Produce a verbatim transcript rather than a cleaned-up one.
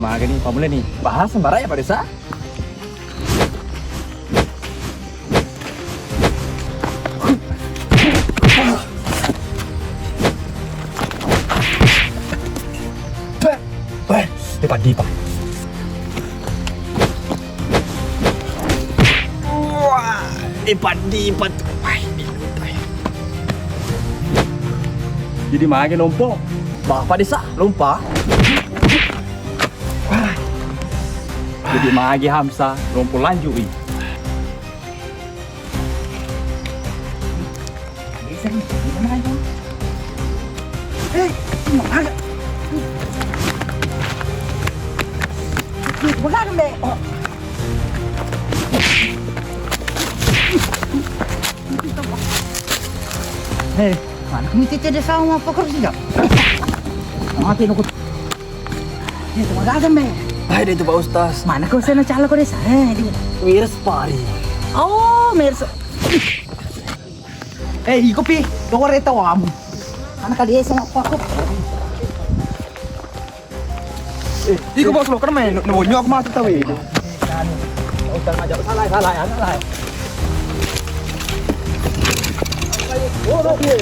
Magani, pammulani. Bahasa sembarang ya, Pak Desa? Weh, dipa-dipa. Wah, dipa-dipa. Wah, ini lupa ya. Jadi mage lompo. Bapak Desa, lompa. Wah. Jadi mage Hamsa, lompo lanjut i. Eh, mana kamu cece desa mau apa kerja? Mati aku. Eh, tu magaga me. Hai, dia tu Pak Ustaz. Mana kau sana calo kau desa? Eh, di. Miras pari. Oh, miras. Eh, iko pi, kau reta wamu. Mana kau desa apa aku? Eh, iko bos lo kan main, nonyo aku masuk tahu itu. Utang aja salah, salah ya, salah. Oh, oke.